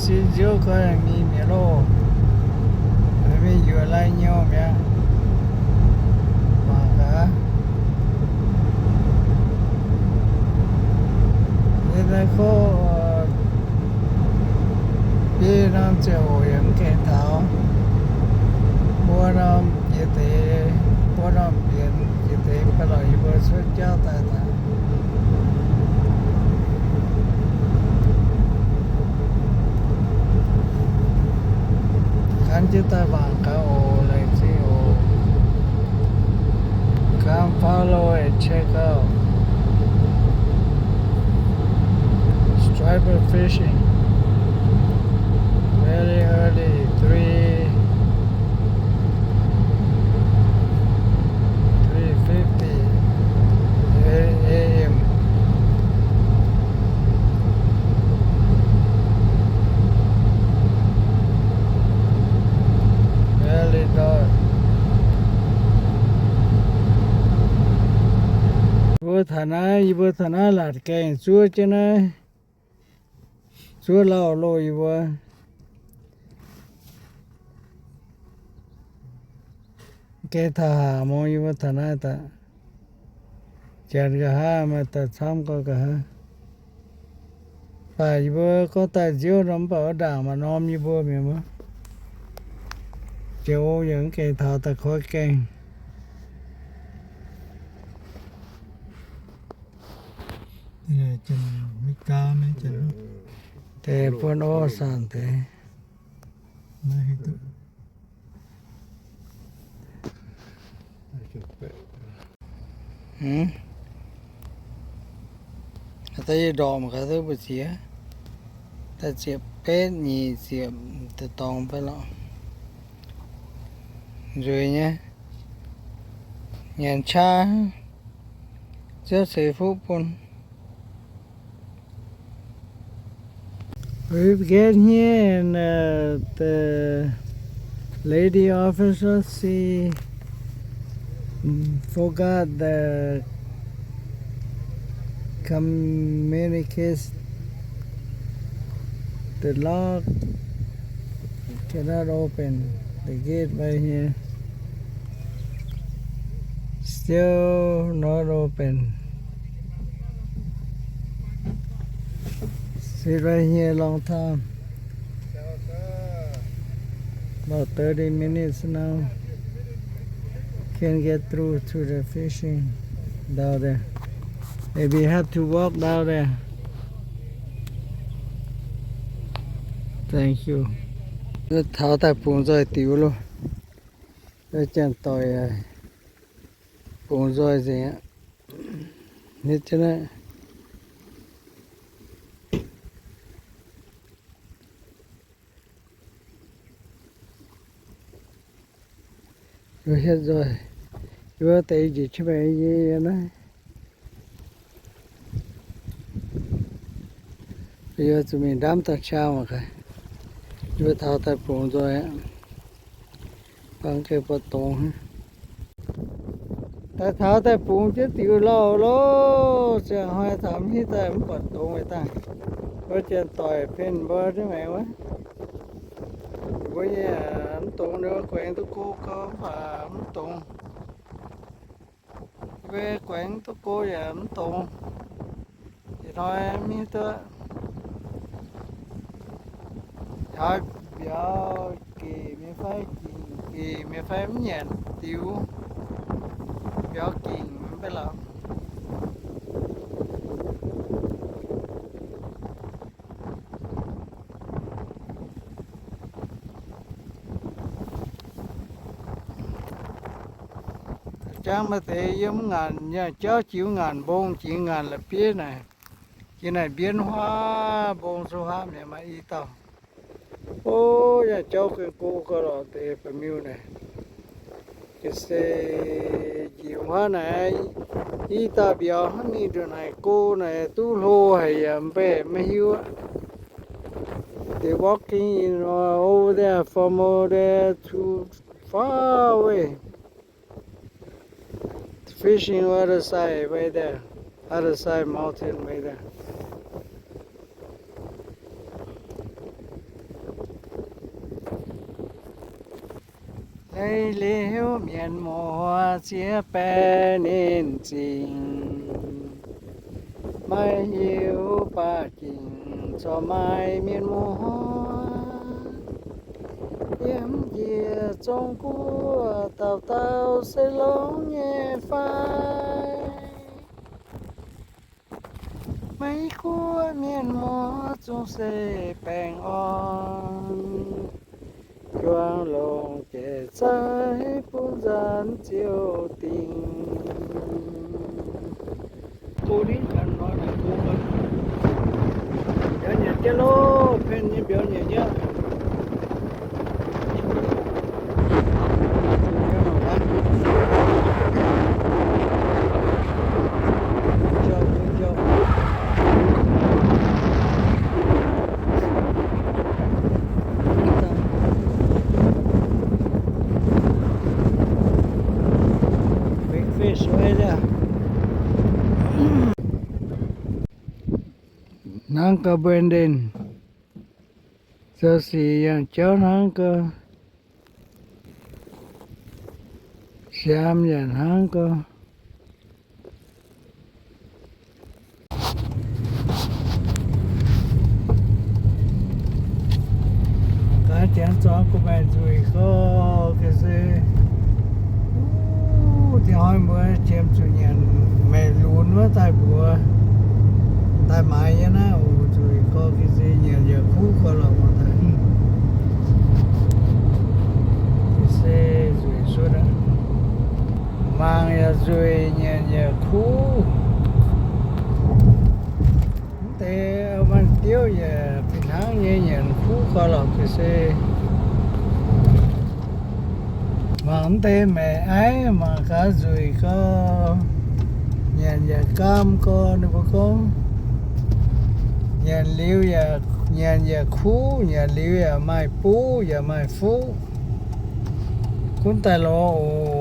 Sin nziouv gau mingh mi'aqv loh. Mingh yuoqc lai nyouh mi'aqv. Mangc gaax. Yie naaiv gorngv biei norm ziangh hoc yaac mv gaengh taux. Mbuo norm jiex deix, mbuo norm bienx jiex deix, mv baac lorqc yie mbuo cuotv jauv daaih daaih. Gan jienv daaih mangc gaax oc, laengz zingh oc. Come follow and check out. Striper fishing. Very early, three, three fifty A M. Very dark. Yie mbuo taux naaiv, yie mbuo taux naaiv laatc gaengh zuov jienv naaiv. Zuov lauh loh yie mbuo. Gaengh taux haac mor yie mbuo taux naaiv daaih. Janx nqa'haav maaih daaih camv gau nqa'haav. Baac yie mbuo gorngv daaih nziouv nor mv baac wuov ndaangc maaih norm yie mbuo mienh mbuo. Jiex o yaac mv gaengh taux daaih koi gaengh. Deix buonv orv saanh deix. Daaih yie ndorqc mangc gaax duqv mbu'ziex. Daaih ziepc betv nyic ziepc deix dorngx fai lorqc. Nzueic nyei. Nyanc qaqv, ziouv ceix fuqv bun. We get here and, uh, the lady officer, she, mm, forgot the communication, the lock cannot open the gate right here. Still not open. Sit right here a long time. About thirty minutes now. Can't get through to the fishing down there. Maybe have to walk down there. Thank you. Taux daaih bungx nzoih diux loh. Janx-doic bungx nzoih nzengc aqv. Hietv jienv naaiv. Yie hietv nzoih, yie deix njiec qiex maengc yie naaiv. Yie zuqc mingh ndamv daaih qaqv mangc gaax. Yie taux daaih bungx nzoih aqv. Bangc gengh buatc dongz. Daaih taux daaih bungx jienv diux lauh loh, ziangh hnoi taux mv hiuv daaih mv buatc dongz daaih. Wuov janx-doic pen mbuo jienv maengx wuov. Mbuo nyei mv dongz, ninh mbuo guaengx duqv go gau mv baac mv dongz. Yie mbuo guaengx duqv go yaac mv dongz. Ih hnoi mv hiuv duqv taux mbiauz gec mingh fai gingc gec mingh fai mv nyanc diux. Mbiauz gingc mv bei lorqc. Jangv maaih deix yiem ngaanc nyei jauv jiex ngaanc mbong jiex ngaanc la'bieiv naaic. Jiex naaic mbienv huaav mbong sou huaav mi'aqv, maaih i dauh. O, yangh jauv gengh go gau lorqc deix ba'miuh naaic. Ga'sie njiec huaav naaic, i dauh mbiauz hnangv mingh ndongc naaic go naaic duqv hlo haic yaac mv baac maiv hiuv aqv. They walking in, uh, over there, from over there to far away. Fishing other side, way there. Other side mountain, way there. Maiv liuz mienh muoz ziex baeqv ninh zingc, maiv hiuv baac gengh corc maaih mienh muoz. Yiem njiec Zong-Guoqv dauh dauh se longx nyei fai? Meiv Guoqv mienh muoz zungv se baengh orn, juangc longc jaiv zaih bun nzanc ziouc dingc. Mbiauz nyanc jienv loh, pen nyei mbiauz nyanc jienv. Hnangv gau Brandon, zoux sic yangh jauv hnangv gau, siaam yaac hnangv gau. Gaax janx zuangx gu'maeqc nzueic gorx ga'sie. Wuov, diex hnoi mbuo jiem zuqc nyanc maengc lunx wuov daaih mbuox, daaih maaiz nyei naaiv oc. Nzueic gorx ga'sie, nyanc yaac kuv gorx lorqc. Ga'sie nzueic suotv aqv. Mangc yaac nzueic, nyanc yaac kuv. Mv deix maaih diuv yaac fih hnangv nyei, nyanc kuv gorx lorqc ga'sie. Mangc mv deix maengc aiv, mangc gaax nzueic gorx, nyanc yaac gaam gorx. Ninh mbuo gorngv nyanc liuz yaac, nyanc yaac kuv, nyanc liuz yaac maaih buv yaac maaih fuqv. Gunv daaih lorz oc.